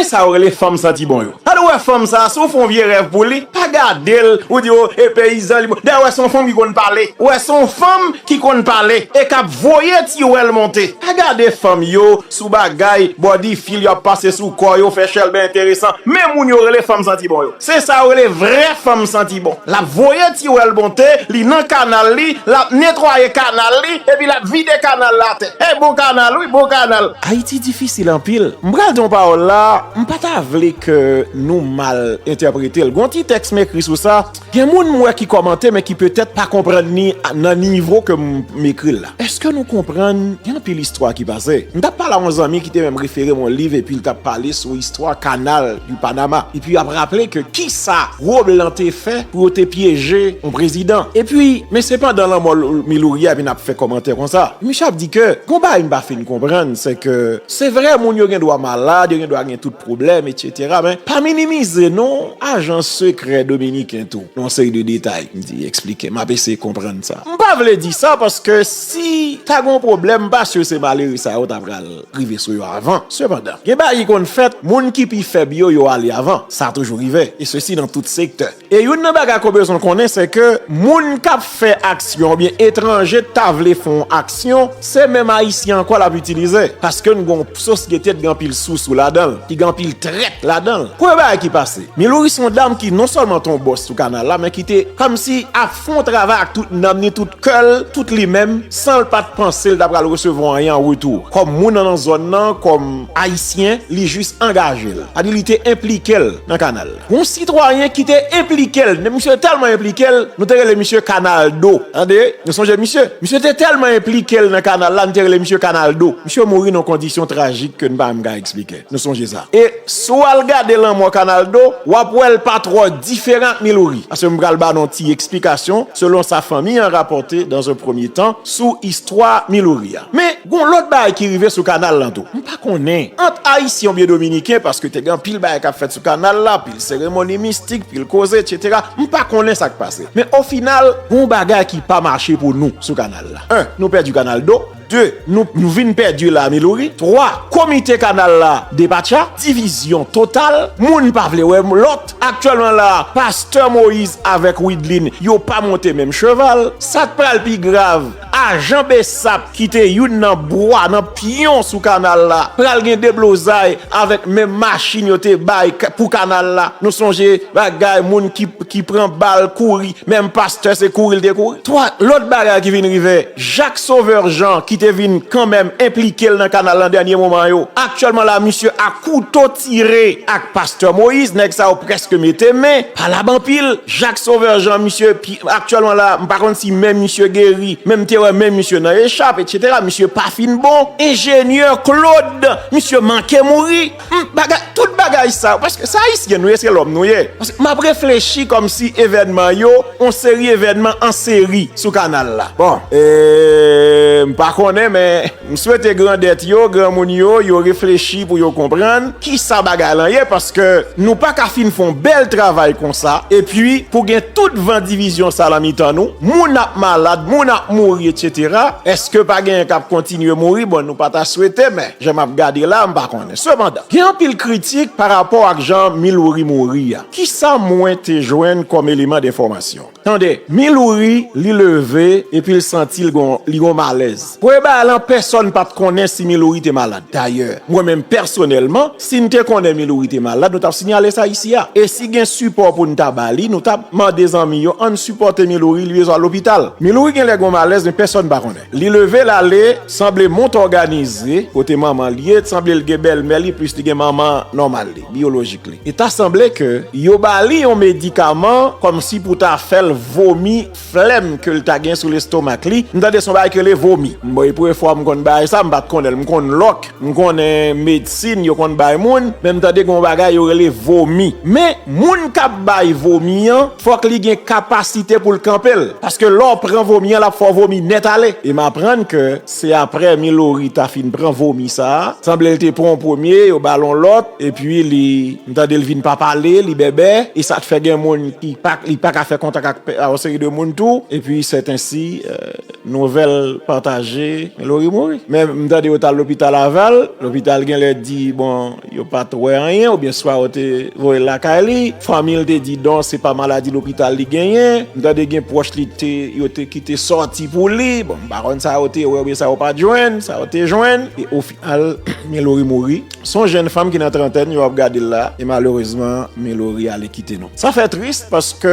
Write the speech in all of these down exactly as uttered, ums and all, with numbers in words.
E sa yo rele fanm santi bon yo. Gade, ou wè fanm sa, si w fè yon vye rèv pou li, pa gade l, ou di, "O, e peyizan li bon." Dayè, w wè se yon fanm ki konn pale. Ou wè se yon fanm ki konn pale e k ap voye ti wèl monte. Pa gade fanm yo sou bagay, body feel, y ap pase sou kò yo, fè chèlbè enteresan. Men moun yo rele fanm santi bon yo. Se sa yo rele vrè fanm santi bon. L ap voye ti wèl monte, li nan kanal li, l ap netwaye kanal li, epi l ap vide kanal la atè. Ey, bon kanal, wi, bon kanal. Ayiti difisil anpil. M pral di yon pawòl la, m pa ta vle ke nou mal entèprete l. Gon ti tèks m ekri sou sa. Gen moun m wè ki kòmante, men ki petèt pa konprann li nan nivo ke m, m ekri l la. Èske nou konprann? Gen anpil istwa ki pase. M t ap pale a yon zanmi ki te menm refere m yon liv, epi l t ap pale sou istwa kanal di Panama. Epi l ap raple ke kisa gwo blan te fè pou yo te pyeje yon prezidan. Epi, men sepandan lanmò Milouria vin ap fè kòmantè konsa. Misye ap di ke, gon bagay m pa fin konprann, se ke se vre moun yo gen dwa malad, yo gen dwa gen tout pwoblèm, etsetera. Men pa minimize non, ajan sekrè dominiken tou. Yon seri de detay, m di, eksplike, m ap eseye konprann sa. M pa vle di sa paske si ta gen yon pwoblèm, m pa si se malere sa yo ta pral rive sou yo avan. Sepandan, gen bagay ki konn fèt, moun ki pi fèb yo, yo ale avan. Sa toujou rive, e sesi nan tout sektè. E youn nan bagay ke w bezwen konnen, se ke moun k ap fè aksyon oubyen etranje k ta vle fè yon aksyon, se menm Ayisyen ankò l ap itilize. Paske n gen yon sosyete ki gen anpil sousou ladan l, ki gen anpil trèt ladan l. Premye bagay ki pase, Milouris se yon dam ki non sèlman te yon bòs sou kanal la, men ki te kòmsi ap fè yon travay ak tout nanm ni, tout kè l, tout li menm, san l pa t panse l ta pral resevwa anyen an retou. Kòm moun nan zòn nan, kòm Ayisyen, li jis angaje l. Sa di li te enplike l nan kanal la. Yon sitwayen ki te enplike l, misye tèlman enplike l, nou te rele misye Kanaldo. Tande, nou sonje misye? Misye te tèlman enplike l nan kanal la, nou te rele misye Kanaldo. Misye mouri nan kondisyon trajik ke n pa menm ka eksplike. Nou sonje sa. E si w al gade lanmò Kanaldo, w ap wè l pa twò diferan ak Milouri. Paske m pral ba nou ti eksplikasyon selon sa fanmi an rapòte dans un premier temps sou istwa Milouri a. Men, gon lòt bagay ki rive sou kanal lan tou. M pa konnen. Ant Ayisyen oubyen Dominiken, paske te gen anpil bagay k ap fèt sou kanal la, pil seremoni mistik, pil koze, etsetera. M pa konnen sa k pase. Men ofinal, gon bagay ki pa mache pou nou sou kanal la. En, nou pèdi Kanaldo. De, nou, nou vin pèdi la Milouri. Twa, komite kanal la depatcha, divizyon total, moun pa vle wè lòt. Aktyèlman la, pastè Moyiz avèk Widlin, yo pa monte menm cheval. Sa k pral pi grav, ajan besap ki te youn nan bwa, nan pyon sou kanal la, pral gen deblozay avèk menm machin yo te bay k-, pou kanal la. Nou sonje bagay moun ki, ki pran bal kouri, menm pastè se kouri l te kouri. Twa, lòt bagay ki vin rive, Jak Sovè Jan ki te vin kanmenm enplike l nan kanal lan dènye moman yo. Aktyèlman la, misye ak kouto tire ak pastè Moyiz, nèg sa yo prèske mete men, palab anpil. Jak Sovè Jan, misye pi, aktyèlman la, m pa konn si men misye geri, men m te wè men misye nan echap, etsetera. Misye pa fin bon. Enjenyè Claude, misye manke mouri. Hmm, bagay, tout bagay sa, paske se Ayisyen nou ye, se lòm nou ye. Paske m ap reflechi kòmsi evènman yo, yon seri evènman an seri sou kanal la. Bon, e, m pa konnen, men m swete grandèt yo, granmoun yo, yo reflechi pou yo konprann kisa bagay lan ye, paske nou pa ka fin fè yon bèl travay konsa, epi pou gen tout van divizyon sa nan mitan nou, moun ap malad, moun ap mouri, etsetera. Èske pa genyen k ap kontinye mouri? Bon, nou pa ta swete, men jan m ap gade la, m pa konnen. Sepandan, gen anpil kritik pa rapò ak jan Milouri mouri a. Kisa mwen te jwenn kòm eleman denfòmasyon? Tande, Milouri, li leve, epi l santi l gon, li gon malèz. Premye bagay lan, pèsonn pa t konnen si Milouri te malad. Dayè, mwen menm pèsonèlman, si n te konnen Milouri te malad, nou t ap siyale sa isi a. E si gen sipò pou n ta ba li, nou t ap mande zanmi yo, ann sipòte Milouri, li bezwen al lopital. Milouri genlè gon malèz, men pèsonn pa konnen. Li leve l ale, sanble mont òganize, kote manman l ye, sanble l gen bèlmè li, plis li gen manman nòmal li, biyolojik li. E ta sanble ke yo ba li yon medikaman kòmsi pou ta fè l vomi flèm ke l ta gen sou lestomak li. M tande se yon bagay ki rele vomi. Bon, e premye fwa m konn bagay sa, m pa t konnen l. M konn lòk, m konnen medsin yo konn bay moun, men m tande gen yon bagay yo rele vomi. Men, moun k ap bay vomi an, fòk li gen kapasite pou l kanpe l. Paske lè w pran vomi an, l ap fè w vomi nèt ale. E m aprann ke se aprè Milouri ta fin pran vomi sa a, sanble l te pran yon premye, yo ba l yon lòt, epi li, m tande l vin pa pale, li bèbè, e sa t fè gen moun ki pa, li pa ka fè kontak ak a yon seri de moun tou, epi sètensi, euh, nouvèl pataje, Melory mouri. Men m tande yo t al lopital avè l, lopital genlè di, bon, yo pa t wè anyen, oubyen swa yo te voye l lakay li, fanmi l te di non, se pa maladi lopital li genyen, m tande gen pwòch li te, yo te kite sòti pou li, bon, m pa konn sa yo te wè oubyen sa yo pa t jwenn, sa yo te jwenn, e ofinal, Melory mouri. Se yon jèn fanm ki nan trantèn, yo ap gade l la, e malerezman, Melory ale kite nou. Sa fè tris paske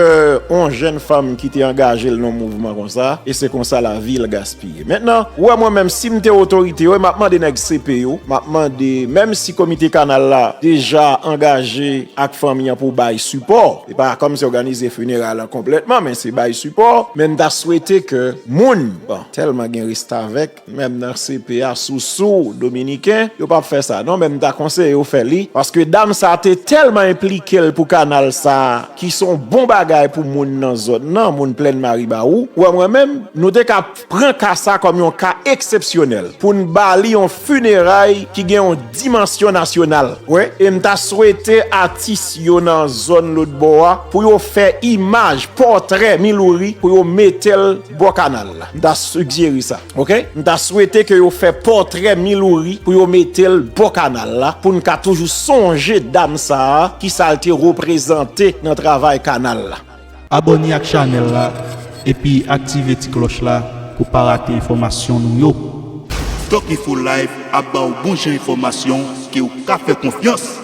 yon jèn fanm ki te angaje l nan mouvman konsa, e se konsa lavi l gaspiye. Mentnan, ou wè mwen menm, si m te otorite yo, m ap mande nèg C P yo, m ap mande, menm si komite kanal la deja angaje ak fanmi an pou bay sipò, e pa kòmsi òganize fineray lan konplètman, men se bay sipò, men m ta swete ke moun, bon, tèlman gen restavèk, menm nan C P a, sousou dominiken, yo p ap fè sa non, men m ta konseye yo fè li, paske dam sa te tèlman enplike l pou kanal sa, ki se yon bon bagay pou moun nan zòn nan, moun Plèn Maribawou. Ou wè mwen menm, nou te ka pran ka sa kòm yon ka eksepsyonèl, pou n ba li yon fineray ki gen yon dimansyon nasyonal. Wi, e m ta swete atis yo nan zòn lòtbò a, pou yo fè imaj, pòtrè Melory, pou yo mete l bò kanal la. M ta sigjere sa. Ok? M ta swete ke yo fè pòtrè Melory pou yo mete l bò kanal la, pou n ka toujou sonje dam sa a, ki sa l te reprezante nan travay kanal la. Abòne ak chanèl la, epi aktive ti klòch la pou pa rate enfòmasyon nou yo. Doc Info Live ap ba w bon jan enfòmasyon ke w ka fè konfyans.